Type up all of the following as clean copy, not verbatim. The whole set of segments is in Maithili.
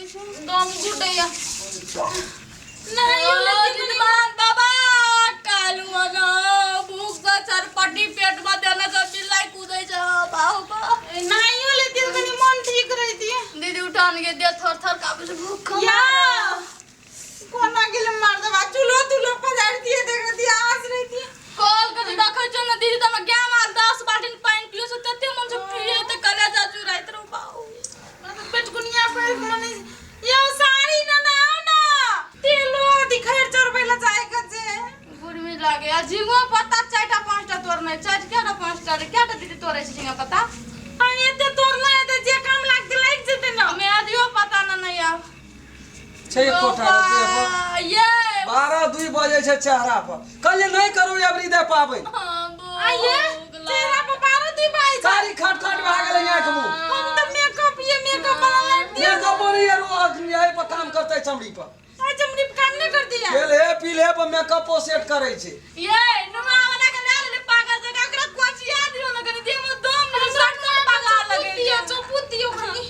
दम घुटैया नहीं जितमान बाबा कालू मना भूख से चरपटी पेट में देने से बिलाई कूदै छै बाहु बा नहाइयो लेती तऽ कनि मन ठीक रहिती दीदी उठान के दे थर थर कापे से भूख खा या कोना गेल मार देबा चूल्हो तुल्हो पजारि दिए देख रही आस रहिती कल के देखै छौ ने दीदी तऽ गाय माल 10 बाल्टीन पानि पियो से तते मन से पिए तऽ कलेजा जुराइत रहौ बाहु पेटकुनिया पहिर के मने यौ साड़ी न ना आउ ना तेलो दिखैर चढ़बै ला जाय के छै गुरमी लागे आ झिंगो पत्ता चारिटा पाँचटा तोड़ने चारि केटा पाँचटा रे केटा दीदी तोड़ै छै झिंगा पत्ता आ एते तोड़ना हेतै जे काम लागतै लागि जेतै ना मेहदियो पता न नहीं आब छै एकोटा देह पर। ये 12-2 बजे छै चेहरा पर कहलियै नहि करू अबरी दे पाबनि आ ये चेहरा पर 12 2 बाजै छै साड़ी खट खट भए गेलै आँखि मुँह हम तऽ मेकअप ये मेकअप वाला लाइट दिया मेकअप नहीं यार वो आँखि एहि पर काम करतै चमड़ी पर आ चमड़ी पर काम नहीं करती है खेल हे पी ले पर मेकअपो सेट करै छै ये नुमा बना के ले ले पागल जगह ओकरा कोचिया दियो ना कनी देह में दम नहीं सट सट पागल लगे दियो चौपुत दियो कनी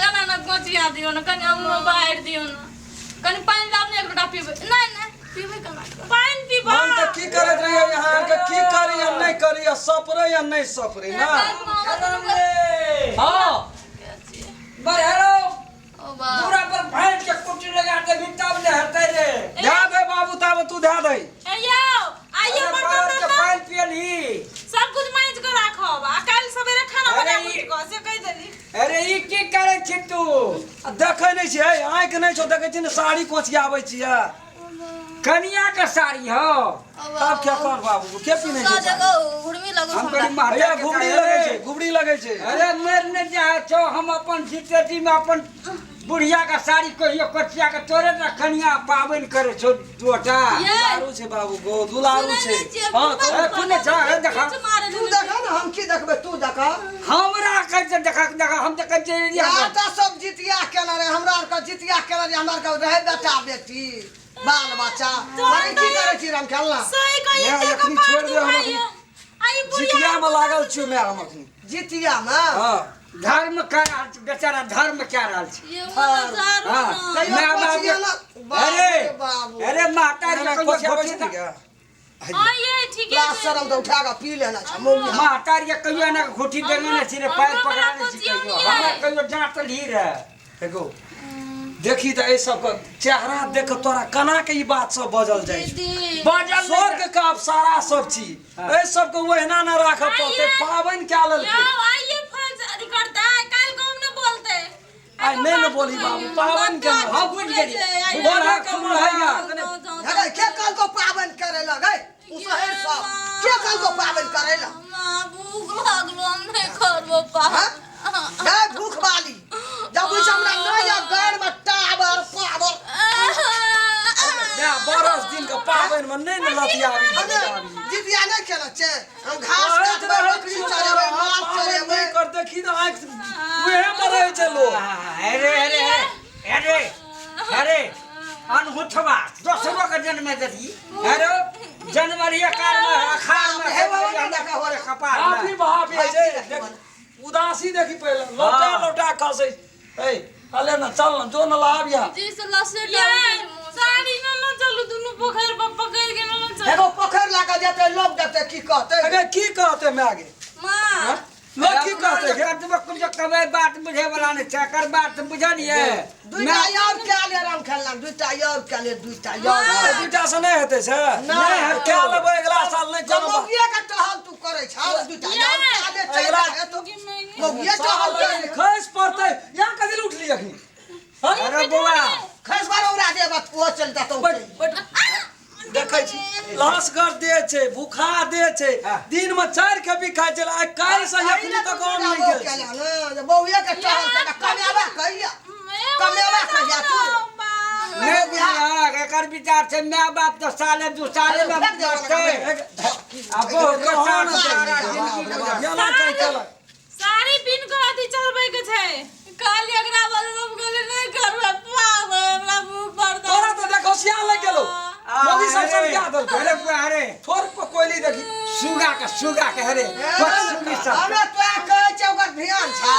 एना ना कोचिया दियो ना कनी हमरो बाहर दियो ना कनी पानि लाब ने एक लोटा पीबै नहीं नहीं पीबै केना पानि पीबा हम तऽ की करैत रहियै यहाँ आरके की करी आ नहि करी आ सपरै आ नहि सपरै ना हँ बरहेरो ओ बा पूरा पर भैंस के कुटी लगा देबी तब ने हेतै रे धए दे बाबू ताबे तू धए दे ए यौ आइए अरे बर्तन बाप के तर्तन पानि पियलही सब कुछ मांजि के राखब आ काल्हि सवेरे खाना अरे बना ई- के से कहि देली अरे ई की करै छी तू आ देखै नहि छियै आँखि नहि छौ देखै छी ने साड़ी कोचियाबै छियै कनिया के साड़ी हो तब क्या कर बाबू के पीने छै साड़ी? घुर्मी लगो हम हमरा कनी भैया महतारी के घुबड़ी साड़ी- लगै छै घुबड़ी लगै छै अरे मर ने जाइ छौ हम अपन जीते में अपन बुढ़िया के साड़ी कहियो कोचिया के तोरे ने कनिया पाबनि करे छौ दुटा ये दुलारू छै बाबू गो दुलारू सुनै छै नहि छियै, हँ बुढ़बा तो ए, सुनै छौ हे देखा तू देखा ने हम की देखबै तू देखा हमरा कहै छै देखा देखा हम तऽ कहै छियै यहाँ तऽ सब जितिया केने रहे हमरा आरके जितिया केने रहे हमरा आरके रहे बेटा बेटी बाल बच्चा बड़ी की करै छी राम खेलना सही कहिए माय, ते एखनी कपार छोड़ि दे हम दुखाइए एखनी। आई बुढ़िया जितिया में लागल छियो माय हम अखनी जितिया में हँ धर्म कर रहल छै बेचारा धर्म कए रहल छै ये मन झारू हाँ। ना कहियो माय बाप कोचिया के- ना बाबू अरे रे बाबू अरे माता एना जी कोचियाबै छै ने क्या? हां ये ठीक है लाज शरम तऽ उठा कऽ पी लेना छै मौगी माता जी कहियो ना घोटी देने ने छी रे पैर हमरो पकड़ा बला ने छी कोचिया कहियो नहीं हमरा है। कहियो जाँतल ही रहे एगो देखी तऽ एहि सबके चेहरा देख के तोरा केना के ई बात सब बजल जाइ छै दीदी बजल नहि स्वर्ग के अप्सरा सब छी एहि सबके ओहिना न राखऽ पड़तै पाबनि कए लेलकै यौ आइए फर्ज अथी करता है काल्हि को हम न बोलते आइ नहि ने बोली बाबू पाबनि के हम बुझि गेलियै बोला के मन है यार हे के कहलको पाबनि करे लग हे उसहर सब के कहलको पाबनि करे लग माँ भूख लागलो हम नहीं करबो पा हाँ? गै भूख वाली जब उस हमरा नहीं आ गैर में टावर पावर माय बरस दिन के पाबनि में नहि ने लतियाबी हमे जितिया नहीं खेला छे हम घास काटबै बकरी चरेबै माल चरेबै नहि कर देखी तऽ आँखि उहे पर रहै छै लोक अरे अरे अरे अरे अनहुठवा दोसरो के जन्म देती अरे जनवरी अकार में अखाड़ में हे बाबा, नहीं देखा हो रे कपार में। हाफी बहाफी होइ छै देख, उदासी देखी पहिले लोटा लोटा खसै ए अले न चल न जो न लाब या जी से लसे ये साड़ी न न चलू दुनू पोखरि पर पकड़ के न न चलू एगो पोखरि लऽ जेतै लोग देखतै की कहतै अगे की कहते माय गे माँ लोग की कहते गे कतबो कुछ कबै बात बुझे वाला नहीं छै एकर बात बुझलिए दुईटा और क्या ले राम खेलना दुईटा और क्या ले दुईटा और तऽ दूटा से नहि हेतै से नहि नहि कए लेबै अगिला साल नहि जब कोनो बात मौगिए के टहल तू करै छह दुईटा और क्या ले चल अगिला- जा तो मौगिए टहल करे खसि पड़तै यहाँ कथी लए उठली अखनी अरे बौआ खस बार उड़ा दे बस ओ चल जाता बैठ बैठ देखै छी लहसगर दे छै भूखा दे छै हाँ। दिन में चारि खेपी खाइ छै आइ काल्हि से एखनी तक आम नहि गेल छै। बौए के टहल के कमेबा कहिया कमेबा कहिया तू नहीं बुझलक एकर विचार छै माय बाप तऽ साले दू साले मे मरतै आ बहु के साथ सारा जिंदगी गुजरतै। एना कहि केलक साड़ी पिन के अथी चलबै के छै काली एकरा बोले हम कहले नहीं करबे पागल हमरा मुंह पर तोरा तऽ देखो सियान लागि गेलो मौगी सब सब क्या देलकै अरे बुआ अरे थोड़ पर कोयली देखी सुगा के अरे सुगी सब हमे तोरा कहै छै ओकर ध्यान छै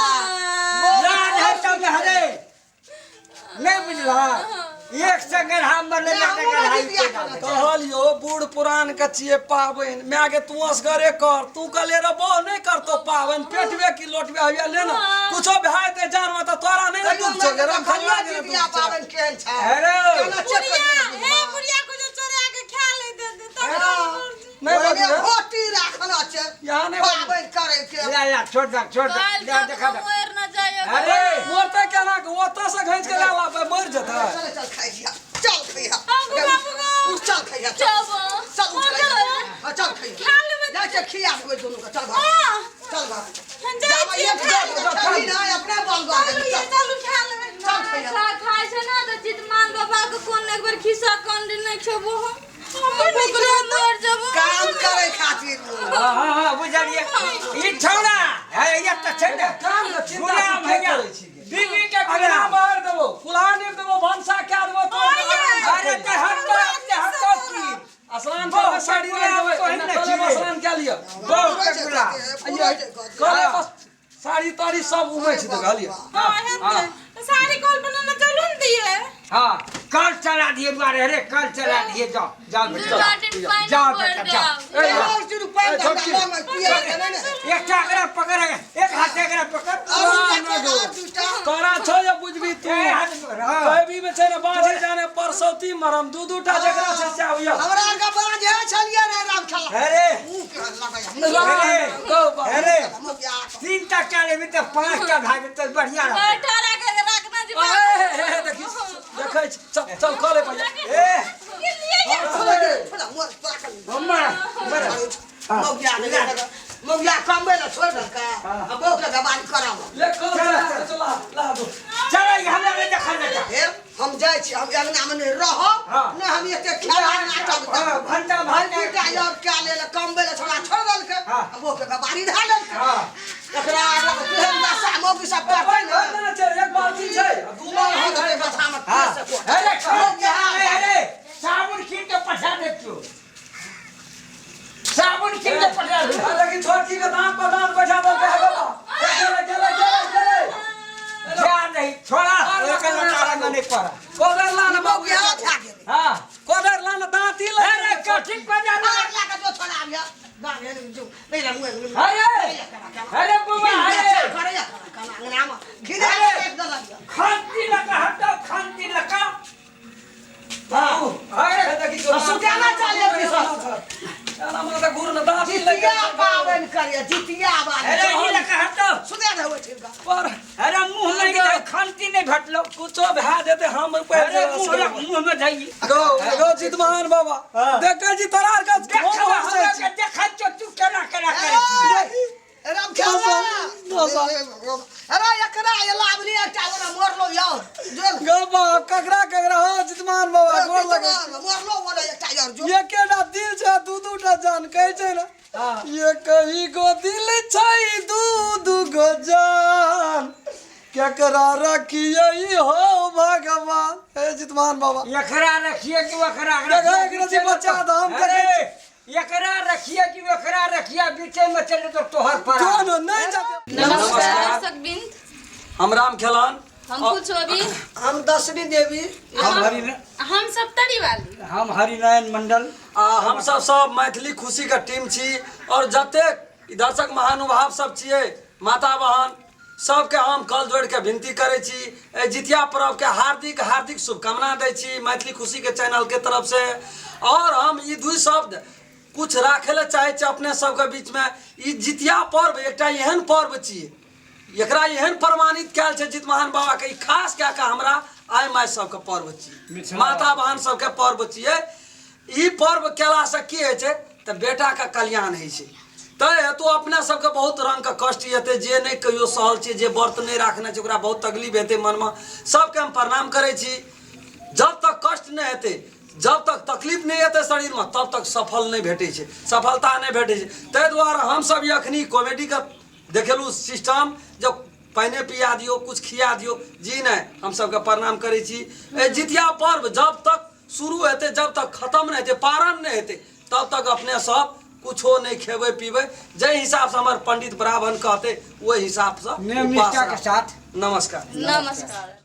लाज है तब ने हरे बुझला एक संगे हम मरले नहि, जाके हमहूँ गढ़ाई जितिया के केने छी। कहलियो बूढ़ पुरान के छियै पाबनि माय गे तू असगरे कर तू कहले रे बो नहीं करतो पाबनि पेटबे की लोटबे हइया ले ना कुछो भए जेतै जानमे तऽ तोरा नहीं ने कहियो दुख छौ गे मानि रखलिया लिअ, के ने जितिया दुख छौ पाबनि केहन छै हेलो। केना चेक बुढ़िया करियै हे बुढ़िया को जो चोरा के खा ले दे दे तब नहीं ओहिने बजबै। घोटी राखल छै यहाँ नहि बजबै। पाबनि करै के ला ला छोड़ दे छोड़ दे काल्हि ला तक देखा दे मरि न जाइए अरे मरतै केना के ओतऽ से घींच के ला लाबै मरि जेतै चल चल खइया चल खइया आगू बाबू गो। उठ चल खइया चल चबो चल उठ खइया हाँ, चल खइया खा लेबै जाइ छै खिया देबै दुनू के चल भाग हां चल भाग हम जाइ छियै खा लेबै। चल ना अपने बल बा चलू ये चलू खा लेबै चल खइया खा खाइ छै ने तऽ जितमान बाबा के कोन एक बेर खिस्सा कांड नहि खेबो हम भूखले मरि जेबो काम करे खातिर हाँ हाँ हाँ बुझलिए ई छौड़ा है ये त छै ने काम के चिंता गुलाम तू के भैया करै छी गे? बीबी के अगना गुलाम बाहर देबो कुल्हा नीप देबो भनसा कए देबो तोड़ देबो अरे ते हटो ते हटो की स्नान कर साड़ी रख देबै तोही ने कले छियै। स्नान कए लिअ बहुत के गुलाम कले बस साड़ी ताड़ी सब उमै छै तऽ कहलियै हां हेतै साड़ी कॉल बनाना चलू ने दिए हाँ कल चला दिए दुआरे अरे कल चला दिए जाओ जाओ दू बेटा बाल्टीन पानि जाओ भरि बेटा जाओ देब ए, रुपया पिए के नहि ने एकटा एकरा पकड़ एक हाथ एकरा पकड़ तोरा छौ जे बुझबी तू ए हाथ हाँ। कहबी में छै ने बाजे जाने परसौती मरम दू दू टा जकरा छै से आबिया हमरा आरके बाजे छलियै रे राम खेला अरे मुँह के लगैया अरे गौ बा अरे मुँह के आ तीन टा कए लेबी तऽ पाँच टा भए जेतै बढ़िआँ रहतै बैठा राखे राखना जी ए, देखी देखै छी चल चल कऽ ले पहिले ए छोड़ा मोर पाकल मम्मा मौगिया नहि मौगिया कमबै लए छोड़ि देलकै आ बौक लए गबारी कराबऽ ले कल चला चला ला दो चलो ई हमरा नहि देखल बेटा हे हम जाइ छी हम अंगनामे नहि रहब हाँ। नहि हम एते खेला नाटक हाँ, भनटा भात दूटा यार कए लेल कमबै लए छोड़ा छोड़ि देलकै हाँ। आ बौक लए गबारी धए लेलकै हाँ। एकरा आर केहन दशा मौगी सब करतै ने पानि भरि देने छै एक बाल्टी छै आ दू बाल्टी छै माथामे हाँ तेल से कोट। अरे अरे साबुन कीन के पठा दे तू साबुन कीन के पठा दे आ लेकिन छोटकी के दांत पर दांत बैठा देलकै हे बाबा गेलै गेलै गेलै गेलै जा नहीं छोड़ा ओकर लटारा में नहीं पड़ा कोदर ला ने बाबू मौगिया भए गेलै हाँ कोदर ला ने दांत ही अरे लग कथी पर जाना आर लए कऽ जो छोड़ा आबिया दाँत हेने जो नहि रे मुँह अरे अरे बुआ अरे करैया अंगनामे घिरा अरे। देलक खांसी लगा हटाओ खांसी लगा हाँ अरे देखी सुतेना चाहिए एना मने तऽ घूर ने दांत ही लग जितिया पाबनि करिया जितिया अरे बाली ई लगा हटाओ सुते रहै छिनका पर अरे मुंह में गिरा खांसी नहीं भटलो कुछो भए जेतै हम अरे मुंह में मुंह में जाइए गो गो जितमान बाबा हाँ। देखै छी तोरा आर के देखा हमरा के देखा तो तू केना केना करै छी राम खेला अरे एकरा एला अबली एकटा ओना मोरलो यार जो गो बाबा ककरा ककरा हो जितमान बाबा गोर लगै छी। मोरलो ओना एकटा यार जो एकेटा दिल छै दू दू टा जान कहै छै ने ये कही गो दिल छै दू दू गो जान केकरा रखियै हो भगवान हे जितमान बाबा एकरा रखिए कि ओकरा देखो, एकरा से बचा दो, हम अरे देखै एकरा रखिए कि ओकरा रखिए बीचे में चले तो तोहर पर जो न नहीं जाते नमस्कार दर्शक बिंद हम राम खेलन हम कुछ अभी हम दशमी देवी हम हरि हम सप्तरी वाली हम हरिनारायण मंडल आ हम सब सब मैथिली खुशी के टीम छी और जतेक ई दर्शक महानुभाव सब छियै माता बहन सबके हम कल जोड़ि के विनती करै छी एहि जितिया पर्व के हार्दिक हार्दिक शुभकामना दै छी मैथिली खुशी के चैनल के तरफ से और हम ई दुई शब्द कुछ राखै लए चाहै छी अपने सबके बीच में ई जितिया पर्व एकटा एहन पर्व छियै एकरा एहन प्रमाणित कयल छै जितमहान बाबा के ई खास कए कऽ हमरा आइ माय सबके पर्व छियै माता बहन सबके पर्व छियै ई पर्व केलासँ की होइ छै तऽ बेटाके कल्याण होइ छै तैँ हेतु अपना सबके बहुत रङ्गके कष्ट हेतै जे नहि कहियो सहल छै जे व्रत नहि राखने छै ओकरा बहुत तकलीफ हेतै मनमे सबके हम प्रणाम करै छी जब तक कष्ट नहि हेतै जब तक तकलीफ नहि हेतै शरीरमे तब तक सफल नहि भेटै छै सफलता नहि भेटै छै ताहि दुआरे हमसब अखनी कॉमेडीके देखेलहुँ सिस्टम जे पानिए पिया दियौ किछु खिया दियौ जी नहि हम सबके प्रणाम करै छी एहि जितिया पर्व जब तक शुरू हेतै जब तक खतम नहि हेतै पारण नहि हेतै तब तक अपने सब कुछो नहि खेबै पीबै जाहि हिसाबसँ हमर पंडित ब्राह्मण कहतै ओहि हिसाबसँ नियम उपवास निष्ठा के राखब। साथ नमस्कार नमस्कार।